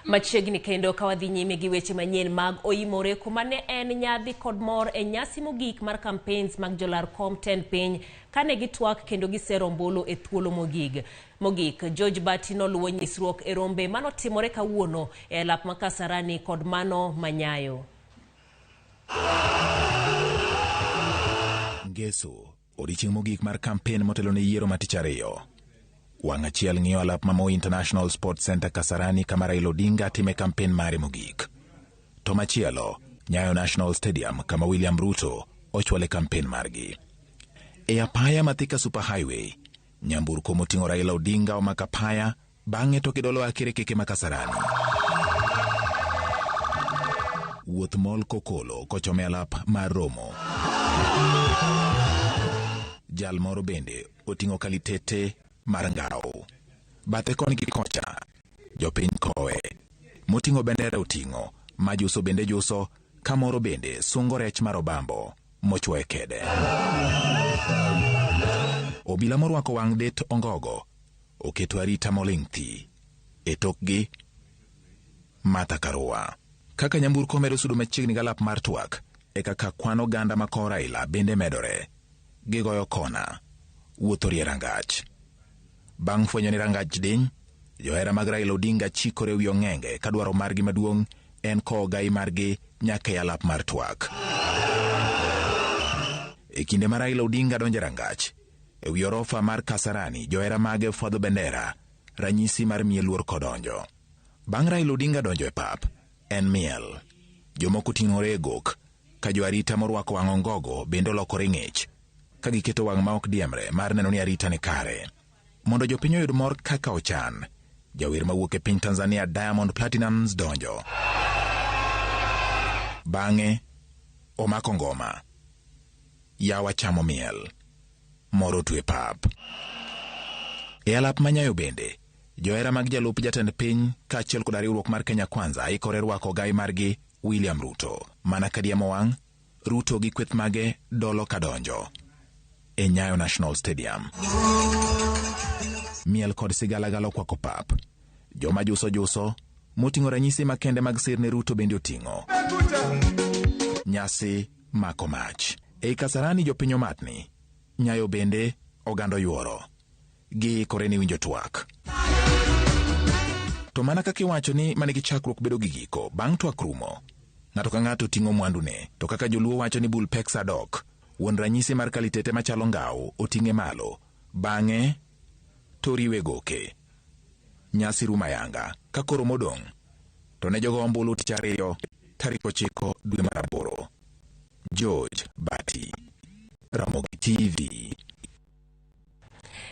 Machiegni kendo ka wadhi nyime gi weche manyien mag oimore kuma ne en nyadhi kod mor e nyasi mogik mar campaigns mag jolar kom tend piny kane gitwak kendo gisero ombulu e thuolo mogik. Mogik, George Bati noluwo nyisruok e rombe manotimore kawuono e alap ma Kasarani kod mano ma Nyayo. Ngeso, odiechieng' mogik mar kampen motelo ne yiero ma tich ariyo. Wang' achiel ng'iyo alap ma Moi International Sports Center Kasarani kama Raila Odinga time kampen mare mogik. To machielo, Nyayo National Stadium kama William Ruto ochwale kampen margi. E apaya ma Thika Super Highway, nyamburko moting'o Raila Odinga omako apaya bang'e to kidolo akirekeke ma Kasarani. Wuoth mol kokolo kochome alap mar romo. Jal moro bende oting'o kalitete mar ngao. Bathe koni gi kocha, jopiny kowe. Moting'o bendera oting'o, ma juso bende juso, ka moro bende sungo rech mar obambo mochwo e kede. Obila morwako wang' det ongogo oketo arita moling' thi. E tokgi, Martha Karua. Kaka nyamburko medo sudo machiegni gi alap mar twak, e kaka kwan oganda ma kowo Raila bende medore. Gigoyo kona. Wuoth orie rangach. Bang' fwenyo ni rangach diny, johera mag Raila Odinga chikore wi ong'enge ka dwaro margi maduong' en kowo gai margi nyaka e alap mar twak. E kinde ma Raila Odinga donjo e rangach, e wi orofa mar Kasarani, johera mage fwadho bendera, ranyisi mar miye luor kodonjo. Bang' Raila Odinga donjo e pap, en miel. Jomoko ting'ore e gok, ka jo arita morwako wang' ongogo bende olokore ng'ech, ka giketo wang' ma ok diemre mar neno ni arita ni kare. Mondo jopiny oyud mor kaka ochan, jawer mawuok e piny Tanzania Diamond Platnumz donjo. Bang'e, omako ngoma. Yawa chamo miel. Mor otwe pap. E alap ma Nyayo bende, johera mag jalup jatend piny kaachiel koda riwruok mar Kenya Kwanza ikore rwako ogai margi William Ruto. Mana ka diemo wang', Ruto gi kweth mage dolo kadonjo e Nyayo National Stadium. Miel kod sigalagala okwako pap. Joma juso juso, moting'o ranyisi makende mag sir ne Ruto bende oting'o. Nyasi mako mach. Ei Kasarani jopiny omatni, Nyayo bende oganda oyuoro. Giikore ni winjo twak. To mana kaka iwacho ni manigi chakruok bedo gi giko, bang' twak rumo, ng'ato ka ng'ato ting'o mwandune. To kaka joluo wacho ni bul pek sa dok, wuon ranyisi mar kalitete machalo ngao oting'e malo, bang'e to riwe goke. Nyasi rumo ayanga, ka koro modong' to ne jogo ombulu tich ariyo tarik 9 dwe mar 8. George Bati, Ramogi TV.